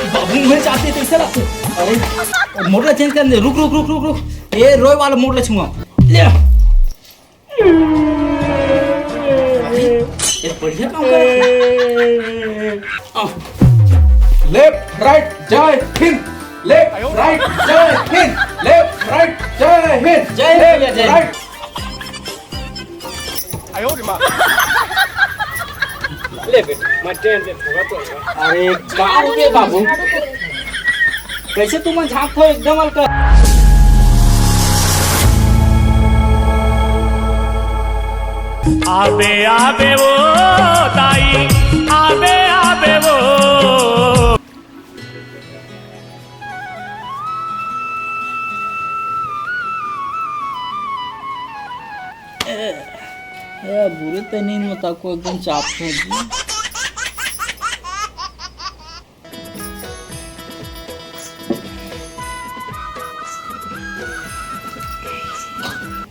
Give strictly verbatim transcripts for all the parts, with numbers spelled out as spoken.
बाबू मुहे चाहते कैसे लगते? अरे, मोड़ ला चेंज कर दे। रुक, रुक, रुक, रुक, रुक। ए, रोए वाला मोड़ ला छुआ। ले। अरे, ये बढ़िया काम कर। आ। लेफ्ट, राइट, जय हिंद। लेफ्ट, राइट, जय हिंद। लेफ्ट, राइट, जय हिंद। जय हिंद भैया, जय हिंद। Left, right. ले बेटा, मैं ट्रेन से भगा तो। अरे, का हो गया बाबू? कैसे तुम झांकत हो एकदम हल्का? आबे, आबे ओ दाई, आबे, आबे ओ। ए, ए, बुरे ते नींद में ताको एकदम चाप है जी।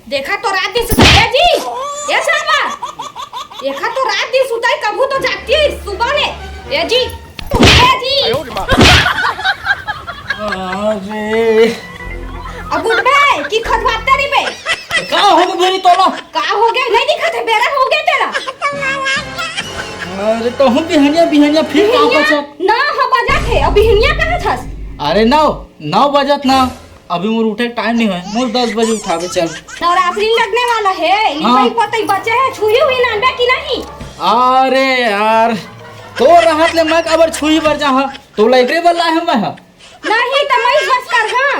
देखा तो रात दिन सुताई है जी। ए साहबा, देखा तो रात दिन सुताई, कभू तो जागती है सुबह ले। ए जी, ए जी। अरे। अब उठबे कि खतवाते रहिबे? का हो गए भरी तोला? का हो गए? नहीं दिखत है, बेरा हो गए तेरा। अरे, तो हम बिहनिया, बिहनिया फिर का बिहनिया? बचा? ना, हाँ, बजत है। अब बिहनिया कहाँ थस? अरे, नौ, नौ बजत ना। अभी मोर उठे के टाइम नहीं है, मोर दस बजे उठावे चल। नवरात्रि लगने वाला है, हाँ। लिपाई पोतई बचे है, छुही हुई नानबे कि नहीं? अरे यार, तो रहत ले मैं काबर छुही बर जाहा? तो लाइब्रेरी बर लाए हूँ मैं हा। नहीं तो मैं बस कर हाँ।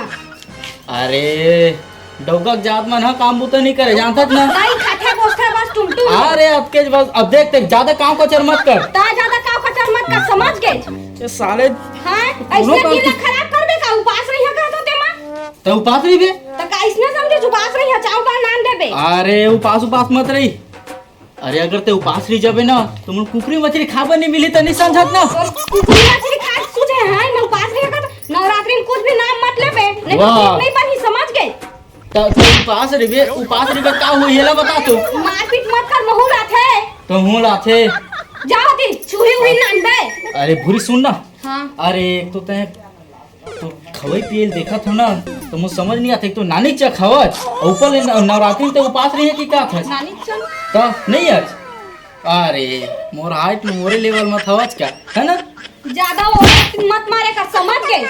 अरे, डौका के जात मन हा काम बुता नहीं करे, जानथस ना? नहीं खाथे, बोसथे बस टुमटुम। अरे, अब के बस, अब देख, देख, ज्यादा काम कचर मत कर। ता ज्यादा काम कचर मत कर, समझ गए? ये साले हाँ, दोनों ऐसे काम दिल की खराब कर दे का, उपास रही है का तो तेमा? तो उपास रही बे? तो का इसने समझे जो उपास रही है, चावल दाल नान देबे? अरे, उपास, उपास मत रही। अरे, अगर ते उपास रही जाबे ना, तो मोर कुकरी मछली खाबे नहीं मिली, त नहीं समझत ना। और कुकरी मछली खाए सूझे है, मैं उपास रही है का, नवरात्रि में कुछ भी नाम मत लेबे, नहीं तो वाह। ठीक नहीं बनी, समझ गए? त, त उपास रहिबे, उपास रहिबे का होही, एला बता तो। मारपीट मत कर, महू लाथे। तो हूँ लाथे। जाओ दी, छुही हुई नानबे। अरे भूरी सुन ना। हाँ। अरे एक तो तैं तो खवई पियल देखत हो ना, तो मुझे समझ नहीं आते, एक तो नानी चा खवच, और ऊपर ले न-, नवरात्रि ते उपास रही है कि का था? नानी चा? तो नहीं आज। अरे, मोर हाइट में मोरे लेवल में थवच का, है ना? ज्यादा ओवर मत मारे का, समझ गए?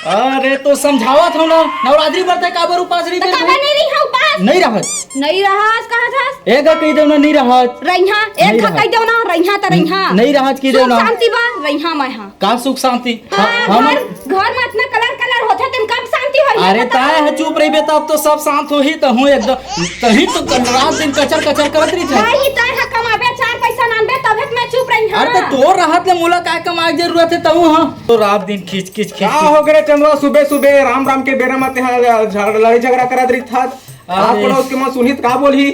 अरे, तो समझावत हो ना, नवरात्रि बर ते काबर उपास रही तो बे? काबर नहीं रही है उपास? नहीं रहत। नहीं रहत, कहा था? एगा कही देव ना, नहीं रहत। रहिहा, एक नहीं घा रहत। कही देव ना, रहिहा तो रहिहा। नहीं रहत कही देव सुख ना। शांति बा, रहिहा मैं हाँ। का सुख शांति? हाँ, हम घर, घर में इतना कलर कलर होथे, तेन कब शांति होही? अरे, बताओ। ताय ह चुप रहिबे, तब तो सब शांत होही। तहूँ एकदम, तही तो कल रात दिन कचर कचर करत रहिथे। भाई, ताय ह कमाबे, चार पैसा नानबे, तभे तो मैं चुप रही। अरे, तो हाँ। तोर रहत ले मोला काय कमाए के जरूरत है, तहूँ हाँ। तो रात दिन खींच खींच खींच का खींच। हो गे रे चंदवा, सुबह सुबह राम राम के बेरा म तेहा झग-, लड़ाई झगड़ा करत रहिथस। अरे। आस पड़ोस के मन सुनही त का बोलही?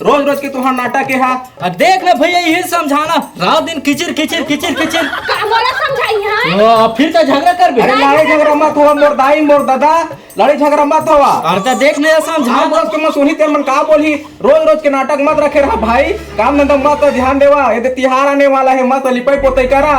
रोज रोज के तुहार नाटक के हा। अब देख ना भैया, यही समझाना, रात दिन किचिर किचिर किचिर किचिर। का मोला समझाई हाँ? ओ, अब फिर तो झगड़ा करबे। अरे लड़ाई झगड़ा मत होवा, मोर दाई मोर दादा, लड़ाई झगड़ा मत होवा। अरे तो देख ना, समझा। हाँ, रोज के मन सुनही ते मन का बोलही, रोज रोज के नाटक मत रखे रहा भाई, काम धंधा मत ध्यान देवा, ये दे तिहार आने वाला है, मत लिपाई पोताई करा।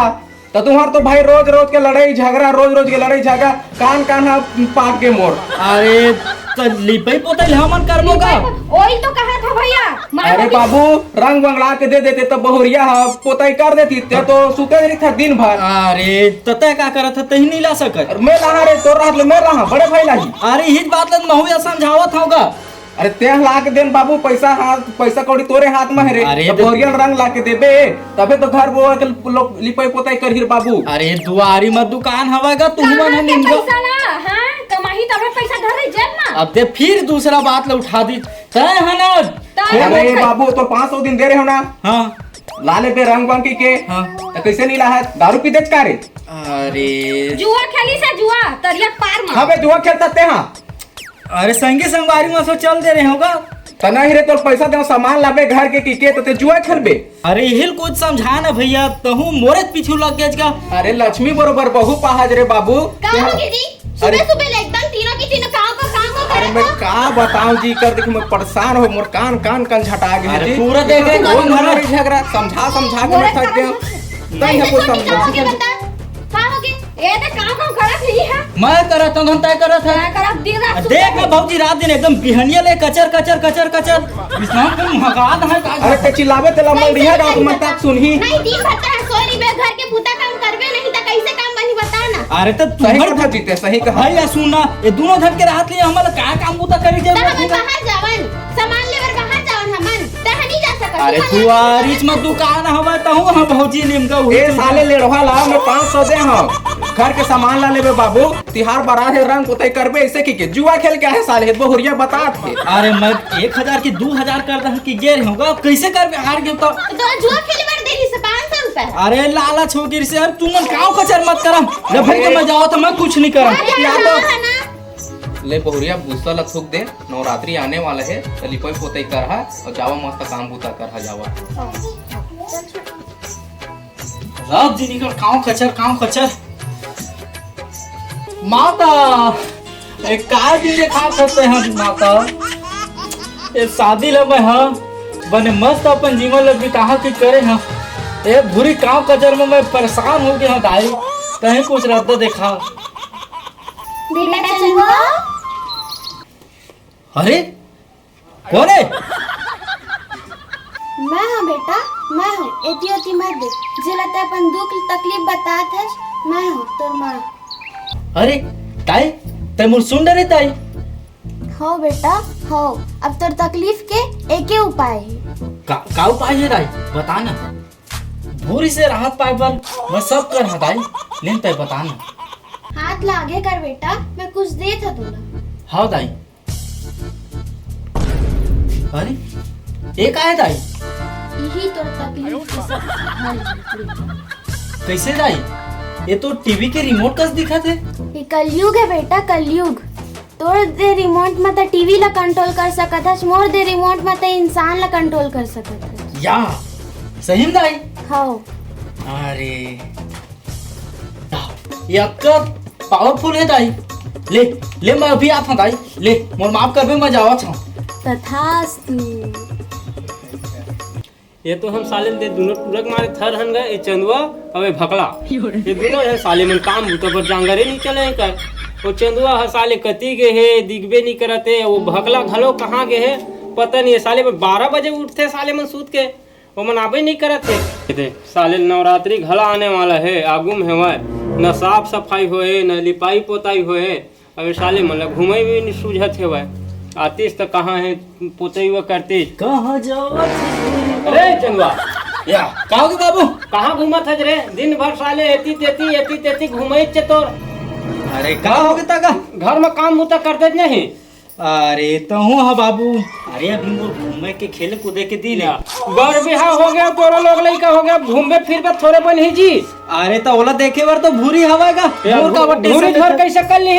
त तुहार तो भाई रोज रोज के लड़ाई झगड़ा, रोज रोज के लड़ाई झगड़ा, कान कान हा पाक गे मोर। अरे, त लिपई पोतई ल हमन करबो का? ओही तो कहा था भैया, मारो अरे भी। बाबू, रंग वंग ला के दे देते त बहुरिया हा पोतई कर देती, ते तो सुते रही था दिन भर। अरे, त तै का करत था, तही नहीं ला सकत। अरे मैं लाहा रे, तोर रहत ले मैं लाहा, बड़े भाई लाही। अरे, इही बात ल महू या समझावत हूँ गा। अरे तेह ला के देन बाबू, पैसा हाथ, पैसा कौड़ी तोरे हाथ में है रे। अरे तो तो बोरियल रंग ला के देबे, तबे तो घर बोआ के लोग लिपाई पोताई करही रे बाबू। अरे दुआरी में दुकान हवा गा, तुम कहाँ मन के निंदा। पैसा ला, हाँ, कमाही तबे पैसा धरे जेब में। अब ते फिर दूसरा बात ला उठा दी। तय है ना? तय फिर है। अरे बाबू, तो पाँच सौ दिन दे रहे हो ना? हाँ। ला ले बे रंग बंग के। हाँ। तो कैसे नहीं ला है? दारू पी देत का रे? अरे। जुआ खेली से जुआ, तरिया पार में। हाँ बे, जुआ खेलता ते हाँ। अरे संगी संगवारी मन सो चल दे रहे हो गा। त नहीं रे, तोर पैसा देव, सामान लाबे घर के की के, तो ते जुआ खेलबे। अरे हिल कुछ समझा ना भैया, तहूँ मोरे पीछू लग गेज गा। अरे लक्ष्मी बरोबर बहू पहाज रे बाबू। का हो गे जी? सुबह अरे सुबह ले एकदम तीनों की तीनों काम को काम को करे। मैं का बताऊं जी, कर देख, मैं परेशान हो, मोर कान, कान, कान झटा गे हे अरे, जी। पूरा देख, देख, वो कान मरा झटा। झगड़ा, समझा, समझा के मैं थक गया। नहीं है कुछ समझा। का हो गे? ए, त काम, काम करत नहीं है। मैं करत हूँ, तय करत है। मैं करब दिन रात सुतत देख ना है। भौजी, रात दिन एकदम बिहनिया ले कचर, कचर, कचर, कचर। विश्राम को महका दे है का? अरे, ते चिल्लाबे, तेला कैसे मंडिया गाँव के करबे मन बता? तक सुनही। नहीं, दिन भर तेरा सोए रहिबे, घर के बूता काम करबे नहीं, त कैसे काम बनही, बता ना। अरे, त सही तुम्हर कहा जीते, सही कहा। भाई, या सुन ना, ये दोनों झन के राहत लिए हमन ला का काम बूता करे के त जरूरत हमन हे? बाहर जावन, सामान लेबर बाहर जावन हमन, तह नहीं जा सकत, अरे, तू तू आ, रिच मत दुकान हवय, तहूँ ह भौजी लिमका हुई ए तू। साले लेड़वा ला, मैं पाँच सौ दे हूँ। घर के सामान ला लेबे बाबू, तिहार बरा हे, रंग पुताई करबे, ऐसे की के जुआ खेल के आहे साले, बहुरिया बतात हे। अरे, मैं एक हजार की दू हजार कर दहन की गे रहे हूँ, अब कैसे करबे, हार गेम तो। तो जुआ खेले बर दे रही से पाँच सौ रुपया। अरे, लालच हो गिर से, अब तुमन काव कचर मत करम। जब भाई तो मैं जाओ तो मैं कुछ नहीं करम। अरे, या तो हाँ, है ना। ले बहुरिया, भूसा ला थूक दे, नवरात्रि आने वाला हे, त लिपई पोतई करहा अउ जावा मस्त काम बूता करहा जावा। रात दिन इकर काव कचर, काव कचर। माता, ए काय दिन देखा सकते हैं माता? ए शादी ला मैं ह बने मस्त अपन जीवन ला बिताहा के करे ह। ए भूरी काव कचर में मैं परेशान हो गया हूँ दाई, कहीं कुछ रद्दा देखा। बेटा चंदुआ। अरे, कोन हे? मैं हूँ बेटा, मैं हूँ। एती ओती मत देख, जेला ते अपन दुख तकलीफ बतात हस, मैं हूँ तोर माँ। अरे, ताई, ते मोर सुन डरे ताई। हो बेटा, हो। अब तोर तकलीफ के एके उपाय हे। का, का उपाय हे दाई? बता ना। भूरी से राहत पाए बर मैं सब करहा दाई, लेन तै बता ना। हाथ ला आगे कर बेटा, मैं कुछ देत ह तोला। हाँ दाई। अरे, ये का हे दाई? यही तोर तकलीफ के सब हल हे। कैसे दाई? ये तो टीवी के रिमोट कस दिखत हे। ये कलयुग हे बेटा, कलयुग। तोर दे रिमोट म त टीवी ला कंट्रोल कर सकत हस, मोर दे रिमोट म त इंसान ला कंट्रोल कर सकत हस। या, सही में दाई? हव। अरे, ये अतका पावरफुल हे दाई। ले, ले, मैं अभी आत हूँ दाई। ले, मोर माफ करबे, मैं जावत हूँ। तथास्तु। ये तो हम साले दे दुनों टूरक मारे थर हन गए, ये चंदुआ अउ ये भकला। ये दुनों हे साले मन काम बूता बर जांगरे नहीं चले हे कर। वो चंदुआ ह साले कती गे हे, दिखबे नहीं करत हे। वो भकला घलो कहाँ गे हे, पता नहीं हे। साले मन बारह बजे उठथे साले मन सूत के, वो मन आबे नहीं करत हे। दे, साले नवरात्रि घला आने वाला हे, आगू में हेवय, न साफ सफाई होए, न लिपाई पोताई होए। अबे साले मन ला घूमई भी नहीं सूझत हेवय। आतिस त कहाँ हे, पोतई वो करतिस। कहाँ जावत हे? अरे चंदुआ, या, का होगे बाबू? कहाँ घूमत हस रे? दिन भर साले एती तेती, एती तेती घूमई चे तोर। अरे का होगे तका? घर में काम बूता करते नहीं। अरे तहूँ ह बाबू, अरे अभी मोर घूमे के खेले कूदे के दिन हे। या, बर बिहाव हो गया, तोरो लोग लइका हो गया, घूमबे फिरबे थोरे बनही जी। अरे त ओला देखे बर तो भूरी हवय गा। या, भूर का भू-, बट्टे भूरी से घर देखे। कैसे कर ली?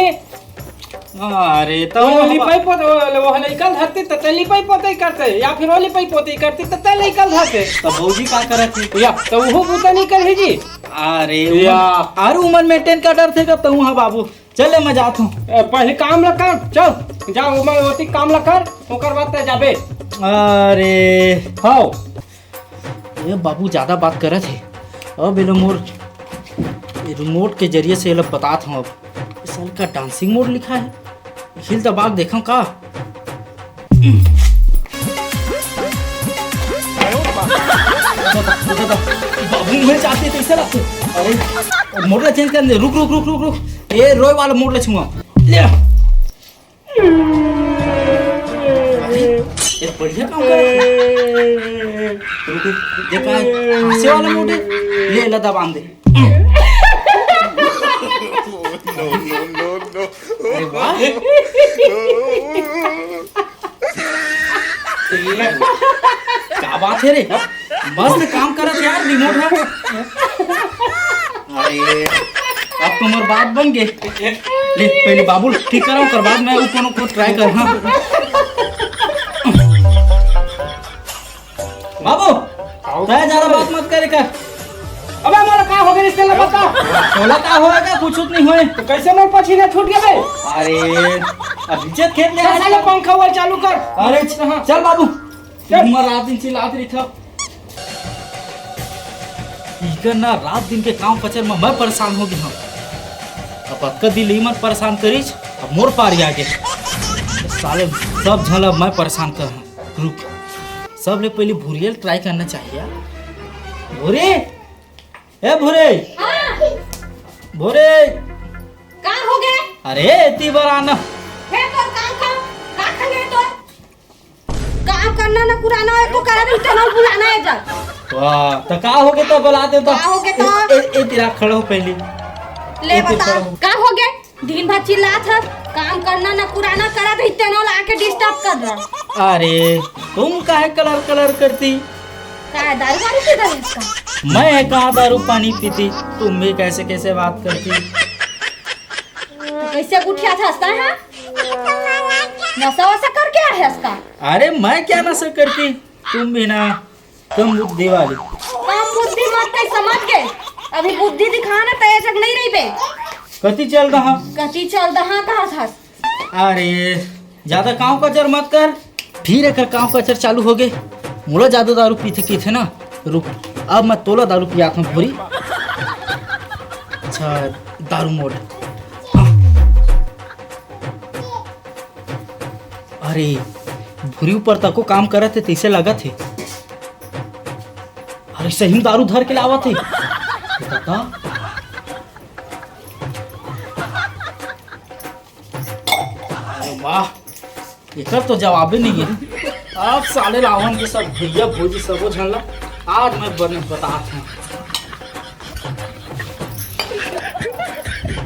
अरे, त वो वो लिपाई पोत-, वो, वो लइका ल धरती त तैं लिपाई पोतई करते, या फिर वो लिपाई पोतई करती त तैं लइका ल धरते। त भौजी का करत हे? या, त वो बूता नहीं करही जी। अरे, या। उमन, अरे, उमन मेंटेन का डर थे का तहूँ ह बाबू। चल ले, मैं जात हूँ। ए, पहले काम ला कर, चल, जा, उमन ओती काम ला कर, ओकर बाद तैं जाबे। अरे। हव। ये बाबू ज्यादा बात करत हे। अब एला मोर रिमोट के जरिए से एला बतात हूँ। अब ये साल का डांसिंग मोड लिखा है, हिल दबा के देखा का। बाबू मुझे चाहते तो इसे लगते। अरे मोड ला चेंज कर दे। रुक रुक रुक रुक रुक। ये रोए वाला मोड ला छुआ। ले। अरे, ये बढ़िया काम कर रहा है। रुक, रुक, देखा है, हंसे वाला मोड है। ले, लदा बांध दे। अरे वाह। क्या बात है रे, मस्त काम करत यार, रिमोट है। अरे, अब तो मोर बात बन गे। ले, पहले बाबू ठीक करा, ओकर बाद मैं ऊ कोनो को ट्राई कर। हाँ बाबू, तय ज्यादा बात मत करे कर। अबे मोला का हो गया इसके लगा का? तोला का होएगा, कुछ नहीं होए। तो कैसे मोर पसीना छूट गया बे? अरे, अब इज्जत खेत ले चल, आए साले, चल। पंखा वाला चालू कर। अरे, हाँ। चल बाबू। चल। तुम रात दिन चिल्लात रहिथव। इकर ना रात दिन के काम कचर में मैं परेशान हो गे हंव। अब अतका दिन ले मन परेशान करिस, अब मोर पारी आगे। साले सब झन ला मैं परेशान कर हंव। रुक, सबले पहले भूरी ल try करना चाहिए। भूरी, ए भूरी, हाँ। भूरी। का हो गे? अरे, एती बर आना। हे तोर काम का, का खंगे तोर? काम करना ना कुराना है तो करा भी तनल बुलाना है जा। वाह, तो का हो गे तो बुला दे तो। का हो गे तो? ए, ए, ए, तेरा खड़ा हो पहले। ले ए, तेरा बता, खड़ा हो। का हो गे? दिन भर चिल्लात हस, काम करना ना कुराना करा भी तनल आके disturb कर रहा। अरे, तुम काहे कलर कलर करती? का दारू वारू पी रहे इसका? मैं कहाँ दारू पानी पीती, तुम भी कैसे कैसे बात करती। तो कैसे गुठिया था इसका, हाँ? नशा वशा करके आए है इसका? अरे मैं क्या नशा करती, तुम भी ना कम बुद्धि वाली। कम बुद्धि मत कह, समझ गए? अभी बुद्धि दिखा ना, तय जग नहीं रही बे। कति चल रहा? कति चल रहा, कहा था? अरे, ज्यादा कांव कचर मत कर। फिर एकर कांव कचर चालू हो गे। मोला ज्यादा दारू पीथे, पीथे ना। रुक, अब मैं तोला दारू पियात हूँ भूरी। अच्छा, दारू मोड़। अरे, भूरी ऊपर तको काम करत हे, तैसे लगत हे। अरे, सही में दारू धर के लावत हे। दादा। अरे वाह, एकर तो जवाबे नहीं है। अब साले रावण के सब भैया भौजी सबो झन ला आज मैं बन-, बतात हूँ।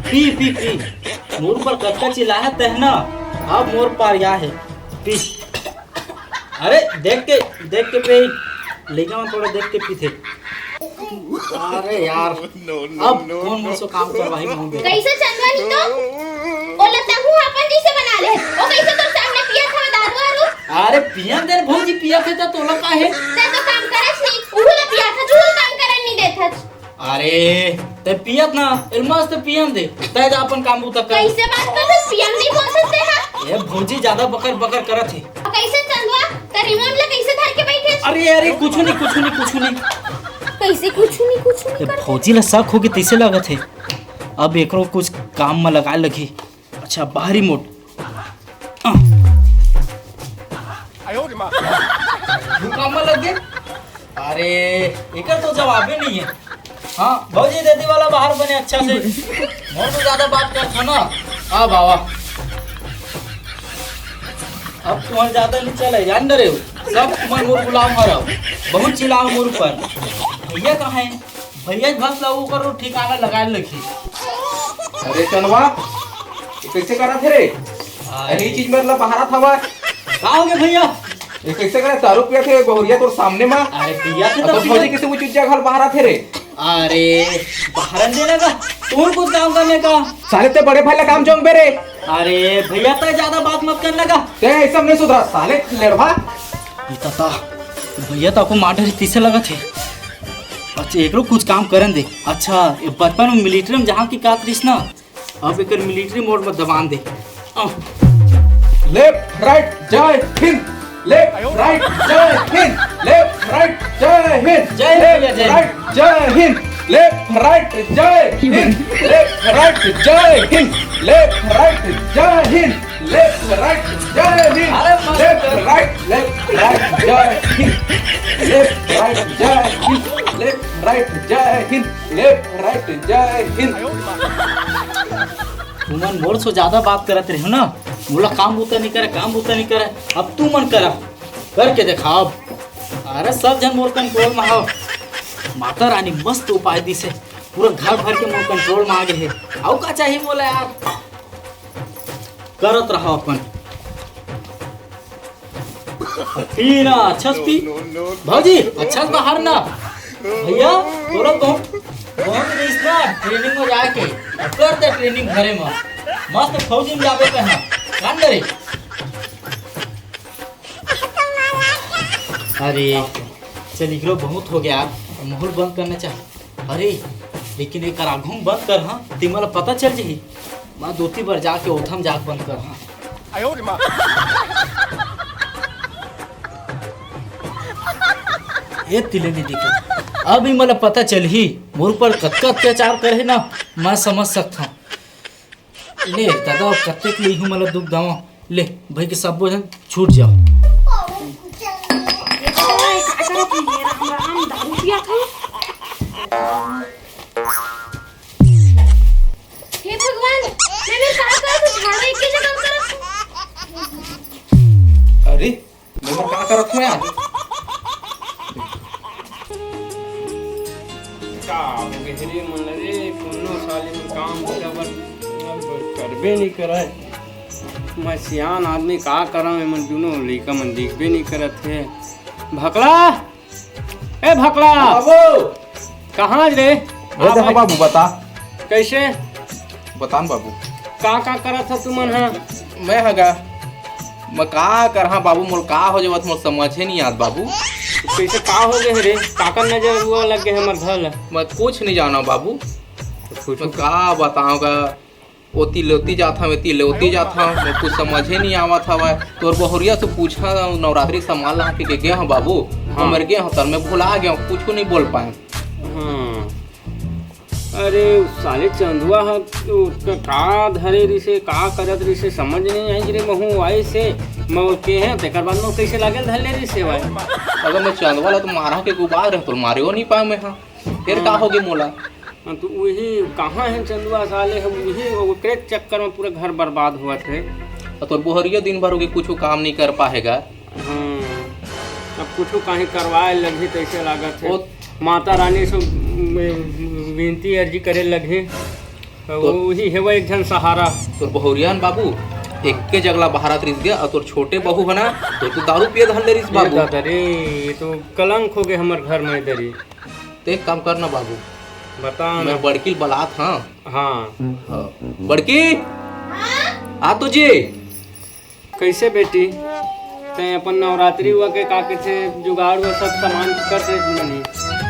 पी, पी, पी। मोर ऊपर कतका चिल्लाया तह ना, अब मोर पार या है। पी। अरे, देख के, देख के पी। लइका मन थोड़ा देख के पीथे। अरे यार, अब कौन मोर से काम करवाही, मैं देख। कैसे चंदवा नहीं तो? ओला तहू अपन जी से बना ले। ओ कैसे तोर सामने पिया था दारू वारू? अरे पियन दे भौजी, पिया थे तो तोला का है? ते तो काम करस नहीं, उहू ला पिया था, जुहू काम करन नहीं देथस। अरे, ते पियत ना, एल मस्त पियन दे। ते जा अपन काम बूता कर। कैसे बात करथस? पियन नहीं बोल सकते हा? ए भौजी ज्यादा बकर बकर करत हे। कैसे चंदवा? त रिमोट ला कैसे धर के बैठे? अरे, अरे, कुछ नहीं, कुछ नहीं, कुछ नहीं। कैसे कुछ नहीं, कुछ नहीं ए, करते? भौजी ला शक होगे तैसे लगत हे। अब एकरो कुछ काम में लगाए लगही। अच्छा, बाहरी मोड। आ। भूखा मत लग गए। अरे, एकर तो जवाबे नहीं है। हाँ, भौजी, दीदी वाला बाहर बने अच्छा से। मोर तो ज्यादा बात करत हो ना। आ बाबा। अब तुम्हारे ज्यादा नहीं चले, जान डरे हो। सब तुम्हारे मोर गुलाम हो रहा हो। बहुत चिल्लाओ मोर ऊपर। भैया कहाँ है? भैया बस ला ओकर ठिकाना लगा लखी। अरे चंदवा, ये कैसे करत हे रे? अरे। अरे ये चीज मतलब बाहर था। का हो गया भैया? ये कैसे करे? दारू पिया थे, बहुरिया तोर सामने मा। अरे पिया थे अब तो तो भौजी पिया। कैसे वो चुज्जा घर बाहर थे रे? अरे बाहर देना का, तोर कुछ काम करने का। साले ते बड़े भाई ला काम जोंग बे रे। अरे भैया तो ज्यादा बात मत करने का। ते ऐसा नहीं सुधरा साले लेड़वा। ये तो भैया तो आपको मार डरी तीसे लगा थे। अच्छा, एकरो कुछ काम करन दे। अच्छा, ये बचपन में मिलिट्री में जहाँ की का करिस ना, अब एकर मिलिट्री मोड में दबान दे। अह। लेफ्ट, राइट, जय हिंद। लेफ्ट, राइट, जय हिंद। लेफ्ट, राइट, जय हिंद। जय हिंद भैया, जय हिंद। लेफ्ट, राइट, जय हिंद। लेफ्ट, राइट, जय हिंद। लेफ्ट, राइट, जय हिंद। लेफ्ट, राइट, जय हिंद। अरे मस्त। लेफ्ट, राइट, लेफ्ट, राइट, जय हिंद। लेफ्ट, राइट, जय हिंद। लेफ्ट, राइट, जय हिंद। लेफ्ट, राइट, जय हिंद। तुमन मोर से ज्यादा बात करत रहे हो ना, मोला काम बूता नहीं करे, काम बूता नहीं करे। अब तुमन करा, करके देखा अब। अरे सब झन मोर कंट्रोल में हो। माता रानी मस्त उपाय दिस हे, पूरा घर भर के मोर कंट्रोल में आ गए हे। अउ का चाहिए मोला यार, करत रहो अपन। पी ना, अच्छा से पी। भौजी, अच्छा से बाहर ना। भैया, तोला बहुत, बहुत रईस ना, ट्रेनिंग में जाके। अब कर दे ट्रेनिंग घरे में। मस्त फौजी में जाबे पे हाँ। कान डरे। अरे, चल, इकरो बहुत हो गया यार। माहौल बंद करना चाहिए। अरे, लेकिन एक आघू में बंद कर, हाँ, तिमला पता चल जाही। मैं दोती बर जाके ओथम जाके बंद कर, हाँ। ए तिले दीदी के, अब ही मोला पता चलही, मोर ऊपर कतका अत्याचार करे हे ना, मैं समझ सकथव। ले दादा, अब कतेक ले हूँ, मोला दुख दवा। ले भाई के सब्बो झन छूट जाओ। हे भगवान, मैं भी का करूं, कुछ झाड़ू एक ही जगह उतर। अरे, मैं का करत हूँ यार? का हो गे रे मन रे, कोनो साले में काम बूता बर करबे नहीं करय। मैं सियान आदमी का करंव, एमन दुनो लइका मन दिखबे नहीं करत हे। भकला, ए भकला, बाबू। कहाँ रे? ए आप देखा आज बाबू, बता। कैसे? बता न बाबू। का का करत ह तुमन ह? मैं ह गा, मैं का करहा बाबू, मोर का हो जावत, मोर समझे नहीं आत बाबू। कैसे का हो गए रे? काकर नजर हुआ लग गए हमर घर ला? मैं कुछ नहीं जाना बाबू। कुछ मैं का बताऊंगा, ओती ले ओती जात हव, एती ले ओती जात हव, मोर कुछ समझे नहीं आवत हवय। तोर बहुरिया से पूछा, नवरात्रि सामान ला के, के गे हव बाबू? हाँ। हमर गे हव, तर मैं भुला गया हूँ, कुछ नहीं बोल पाए। हाँ। अरे, उ साले चंदुआ ह, ओकर का धरे रिसे, का करत रिसे, समझ नहीं आई रे। महू आए से, मैं ओके हैं, तेकर बाद में कैसे लागेल धर ले रिसे भाई। अगर मैं चंदुआ ला तो मारा के गुबार रह, तो मारे हो नहीं पाए मैं, हाँ। फिर का हाँ। होगे मोला? हाँ, तो वही कहाँ है चंदुआ साले, हम वही ओकरे चक्कर में पूरा घर बर्बाद हुआ थे। तो तोर बोहरिया दिन भर होगे, कुछ काम नहीं कर पाएगा। हाँ, अब कुछो काहीं करवाए लगही तइसे लागत हे। ओ माता रानी से विनती अर्जी करे लगही। तो तो वही हेवय एक झन सहारा। तोर बहुरिया न बाबू, एक्के जगला बहारत रिस गे, अउ तोर छोटे बहू ह ना, तो तू दारू पिए धर ले रिस ए बाबू। दादा रे, ये तो कलंक हो गए हमर घर में दरी। ते एक काम करना बाबू, बता ना। मैं बड़की ल बलात हाँ। हाँ। हाँ। बड़की, आ तो जी। कैसे बेटी, तैं अपन नवरात्रि हुआ के का कथे जुगाड़ हुआ सब सामान कर दे मनी?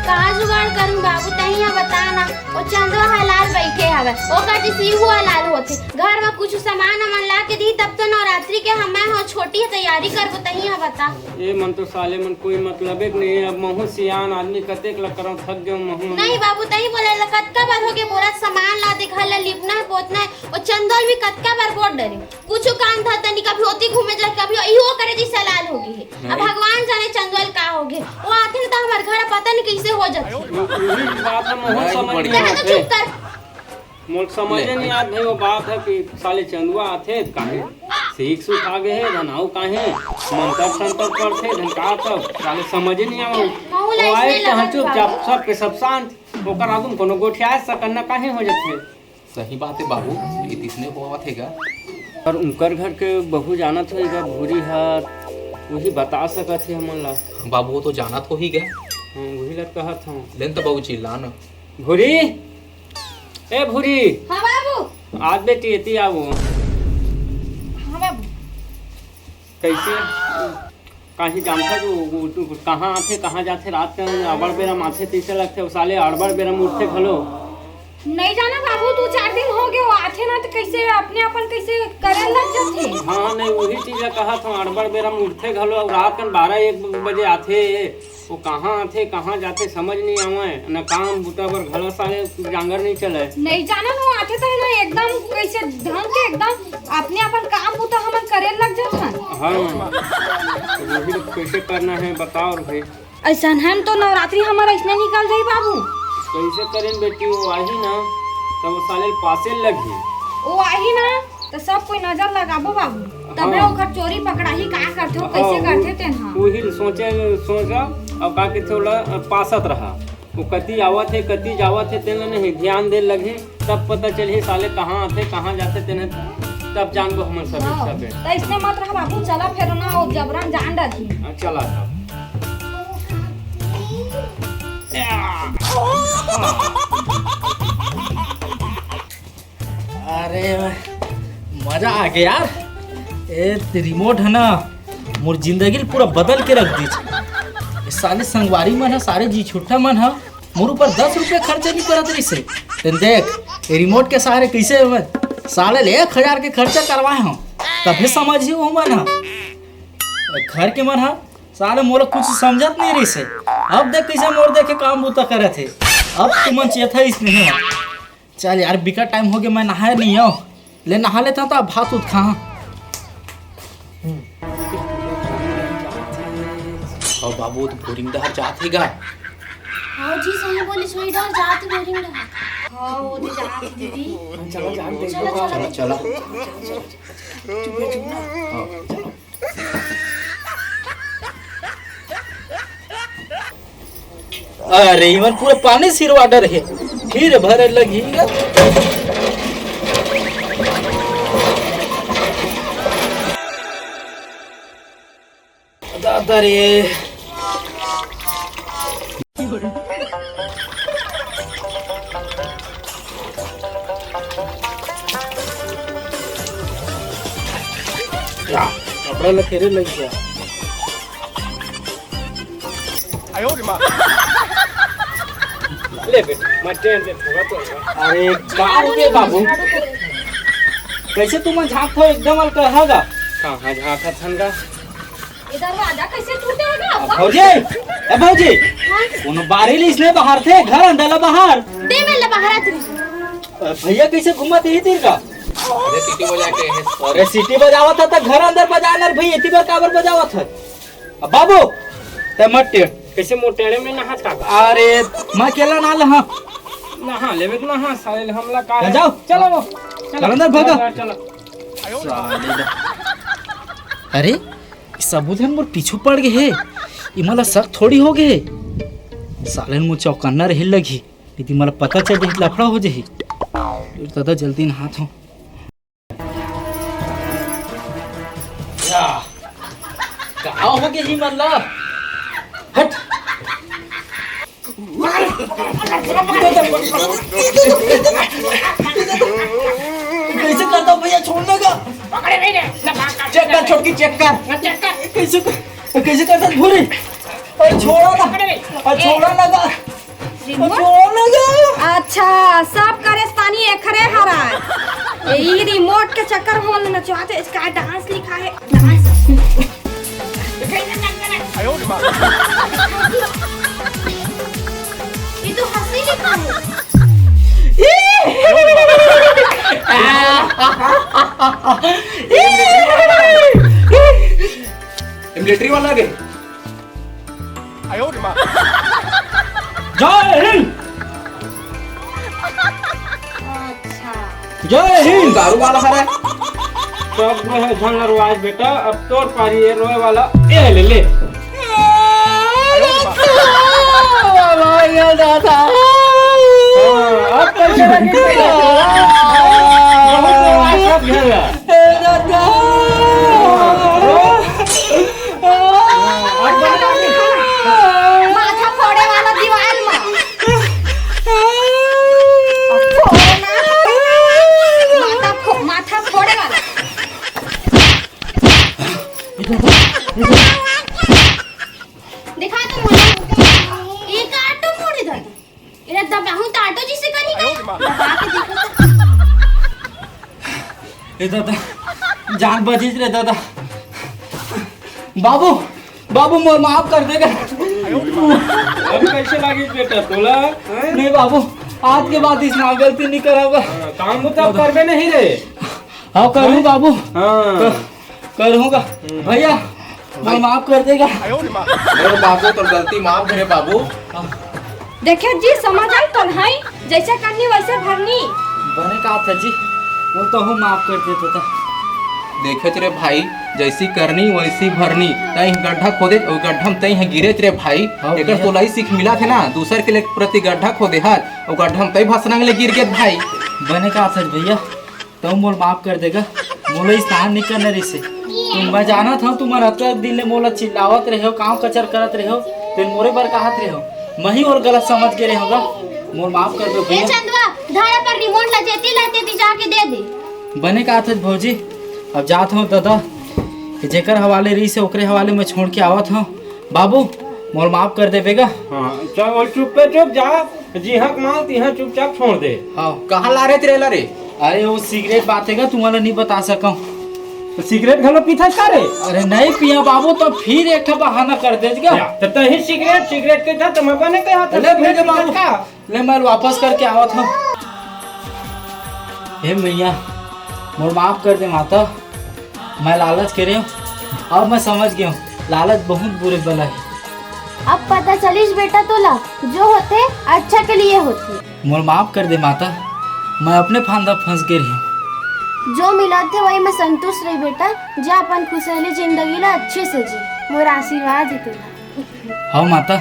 का जुगाड़ करूं बाबू, तहीं ह बता ना। ओ चंदवा ह लाल बैठे हवय, ओकर जी सीहू ह लाल होथे। घर म कुछ सामान हमन ला के दी तब तो नवरात्रि के हमन ह छोटी ह तैयारी करबो, तहीं ह बता। ए मन तो साले मन कोई मतलबे के नहीं है। अब महू सियान आदमी कतेक ला करम, थक गए महू। नहीं बाबू, तहीं बोले ला कतका बार हो गए बोला सामान ला दे, घर ला लिपना है, पोतना है। ओ चंदवा ल भी कतका बार बोल डरे। कुछु काम धंधा नहीं, कभी ओती घूमे जाए, कभी इहो करे जी सलाल हो गई है। अब नहीं। भगवान जाने चंदवा ल का हो गए। वो आथे न त हमर घर पता नहीं कैसे हो जाथे। यही बात हम नहीं, समझ बड़ी नहीं बात आते। चुप कर। मोर समझे ले। नहीं आत भाई, वो बात है कि साले चंदवा आथे, काहे सीख सुख आ गए है, धन आऊ काहे मंतर संतर पढ़थे, धन का तब साले समझे नहीं आवे। महू ला वो आए इसने कहाँ लगन चुपचाप, बाबू। सब के सब शांत, ओकर आगू में कोनो गोठिया सकन्ना काहे हो जाथे। सही बात है बाबू, ये तिसने होवत हे गा। पर उनकर घर के बहू जानत होही गा, भूरी ह, वही बता सकत हे हमन ला। बाबू, वो तो जानत होही गा। हाँ, वही ला कहत हूँ। लेन तो बाबू चिल्ला ना। भूरी, ए भूरी। हाँ बाबू। आज बेटी एती आवो। हाँ बाबू। कैसे? काहे जानता जो वो, वो, वो कहाँ आथे, कहाँ जाथे, रात के अड़बड़ बेरा म आथे, तइसे लगथे, वो साले अड़बड़ बेरा म उठथे घलो। नहीं जाना बाबू, दू चार दिन हो गए, वो आथे ना तो कैसे अपने अपन कैसे करे लग जाथे। हाँ, नहीं, वही चीज ला कहत हूँ, अड़बड़ बेरा म उठथे घलो, और रात कन बारह एक बजे आथे, वो कहाँ आथे, कहाँ जाथे, समझ नहीं आवे, न काम बुता बर घलो साले जांगर नहीं चले। नहीं जाना, वो आथे तो है ना एकदम कैसे ढंग के एकदम अपने अपन काम बुता हमन करे लग जाथन। हाँ, तो वही लोग कैसे करना है बताओ रे भाई। ऐसन हम तो नवरात्रि हमर ऐसने निकल जाई बाबू। कैसे करें बेटी, वो आही ना, तब वो साले पासे लगी। वो आही ना, तो सब कोई नजर लगाबो बाबू। तबे हाँ। ओकर चोरी पकड़ाही का करथे, वो हाँ, कैसे वो-, करथे तेन हा। वही सोचे, सोच, अब का कहथे ओला पासत रहा। वो कति आवत हे, कति जावत हे, तेन ला नहीं ध्यान दे लगे, तब पता चलही साले कहाँ आथे, कहाँ जाथे, तेन तब जानबो हमन सब हाँ, सबे। तो इसने मत रहा बाबू, चला फिर ना, वो जबरन जान डालही। हाँ, चला तब। अरे, मजा आ गया यार। ए, ते रिमोट है ना, मोर जिंदगी ल पूरा बदल के रख दीच। ये साले संगवारी मन ह, सारे जी छुट्टा मन ह, मोर ऊपर दस रुपया खर्चा नहीं करत रहिसे। तेन देख, ये रिमोट के सहारे कैसे मैं साले ले एक हजार के खर्चा करवाए हूँ। तभे समझही वो मन ह। घर के मन ह साले मोला कुछ समझत नहीं रहिस हे। अब देख कइसे मोर देखे काम बूता करत हे। अब तुमन चेत हे इसने। चल यार, बिकट टाइम हो गया, मैं नहाए नहीं हूँ। ले नहा लेता हूँ, तो अब भात उत खा। अउ बाबू, तो बोरिंग डहर जात हे गा? हाँ जी, सही बोली, सोई डहर जात बोरिंग डहर। हाँ, वो तो जात दीदी। चलो, चलो, चलो। चला, चला। अरे, इमन पूरा पानी सिरवा डरे हे, फिर भरे लगही गा। दादा रे। या, कपड़ा ल फेरे लग गया। ले बेटा, मैं टेंट दे पूरा तो। अरे, का हो गया बाबू? कैसे तुम झांक हो एकदम अलकरहा गा? कहाँ झांकत हन गा? ये दरवाजा कैसे टूटेगा? भौजी, ए भौजी, हाँ? कोनो बारी ली इसने बाहर थे, घर अंदर ला बाहर। दे मैं ला बाहर आती हूँ। अ, भैया कैसे घुमा दे तीर का? अरे सीटी बजा के है। अरे सीटी बजावत था तो घर अंदर बजाना रे भैया, इतनी बार काबर बजावत है? अब बाबू, ते मत टेढ़। कैसे मोर टेढ़े में नहात का? अरे, मैं अकेला ना लहा। नहा लेवे तो नहा, साले हमला का है? जाओ। चलो वो, चलो। चल अंदर भागा। चलो, चलो। साले दा। अरे, ई सबो झन मोर पीछू पड़ गे हे। इमा ला शक थोड़ी हो गे हे। साले मोर चौकन्ना रहे लगही। यदि मोला पता चल जाही, लफड़ा हो जाही। दादा, जल्दी नहात हूँ। या, का हो गे ही मन ला? हट। कैसे करता भैया, छोड़ने का? पकड़े नहीं रे, ना भाग कर। चेक कर, छोटकी, चेक कर। ना चेक कर। कैसे कर, कैसे करता भूरी? अरे छोड़ा ना। पकड़े नहीं। अरे छोड़ा ना का। रिमोट? अच्छा, सब करेस्तानी एखरे हरा। ई रिमोट के चक्कर में नचवाते, इसका डांस लिखा है, डांस। ये तो हंसी लिखा है। मिलिट्री वाला के। जय हिंद। अच्छा। जय हिंद। दारू वाला हरे। सब जो है झन रुआज बेटा, अब तोर पारी ये रोए वाला, ये ले ले। भाई दादा। हाँ, अब कैसे लगी? बहुत रुआज सब झन ला। ए दादा। माथा फोड़े वाला दीवार में। फोड़ना। माथा फो-, माथा फोड़े वाला। दिखा तो मोला। ये काटो फोड़े दादा। एला दबाहूं त आटो जैसे करही का? दबा के देखो तो। ए दादा, जान बचिस रे दादा। बाबू, बाबू, मोर माफ कर देगा। अब कैसे लागिस बेटा तोला? हैं? नहीं बाबू, आज के बाद इसना गलती नहीं कराऊंगा। हाँ, काम तो अब करबे नहीं रे। हाँ, करूँ बाबू। हाँ। क-, करूँगा। हम्म। भैया, मोर माफ कर देगा। अरे बाबू, तोर गलती माफ हे रे बाबू। देखे जी, समझ आई तो नहीं, जैसे करनी वैसे भरनी। बने का था जी, वो तो हूँ माफ कर देता था। देखे रे भाई, जैसी करनी वैसी भरनी। तई गड्ढा खोदे, वो गड्ढा में तई है गिरे रे भाई। हाँ एकर भैया। तोला ही सीख मिला थे ना, दूसर के ले प्रति गड्ढा खोदे हर, वो गड्ढा में तई भसरंग ले गिर गे भाई। बने का था भैया, तहूँ मोला माफ कर देगा। मोला स्नान नहीं करना रहिसे। तुम, मैं जानत हूँ, तुमन अतका दिन ले मोला चिल्लावत रहे हो, काम कचर करत रहे हो, तेन मोरे बर कहत रहे हो। मैं ही ओला गलत समझ के रहे होगा। मोला माफ कर दो ए भैया। चंदवा, धारा पर रिमोट ला जेती ला तेती जाके दे दे। बने कहत हस भौजी, अब जात हूँ दादा, कि जेकर हवाले रहिसे ओकरे हवाले मैं छोड़ के आवत हूँ। बाबू, मोला माफ कर देबे गा। हाँ, चल, वो चुप्पे चुप जा, जिहाँ के माल तिहाँ चुपचाप छोड़ दे। हाँ। कहाँ ला रे तेरे ला रे? अरे, वो सिगरेट बात है गा, तुम्हारा नहीं बता सकूँ। सिगरेट घलो पीथस का रे? अरे नहीं पिया बाबू, तो फिर एक ठा बहाना कर देस गा। या, तो तही सिगरेट, सिगरेट के था, तो मैं बने कहा था, ले सिगरेट भैया बाबू, पीथस का? ले मैं वापस करके आवत हूँ। हे मैया, मोर माफ कर दे माता, मैं लालच करे हूँ और मैं समझ गया हूँ, लालच बहुत बुरे बला है। अब पता चलिस बेटा तोला, जो होथे अच्छा के लिए होथे। मोर माफ कर दे माता, मैं अपने फांदा फंस गे रहेंव। जो मिलत हे वही में संतुष्ट रही बेटा, जा अपन खुशहाली जिंदगी ला अच्छे से जी। मोर आशीर्वाद हे तेला। हाँ माता,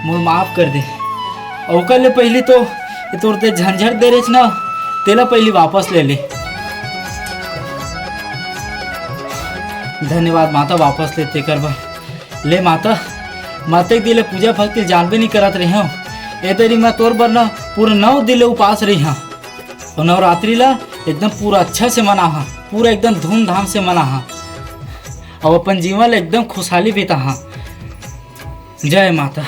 मोर माफ कर दे। ओकर ले पहली तो ये तोर ते झंझट दे रेच ना, तेला पहली वापस ले ले। धन्यवाद माता, वापस ले तेकर बर। ले माता, माता के दिन ले पूजा भक्ति जानबे नहीं करत रहे हूँ। ए दरी मैं तोर बर ना पूरा नौ दिन ले उपास रही हूँ। और नवरात्रि ला एकदम पूरा अच्छा से मना हा, पूरा एकदम धूमधाम से मना हा। और अपन जीवन ला एकदम खुशहाली बिता हा। जय माता।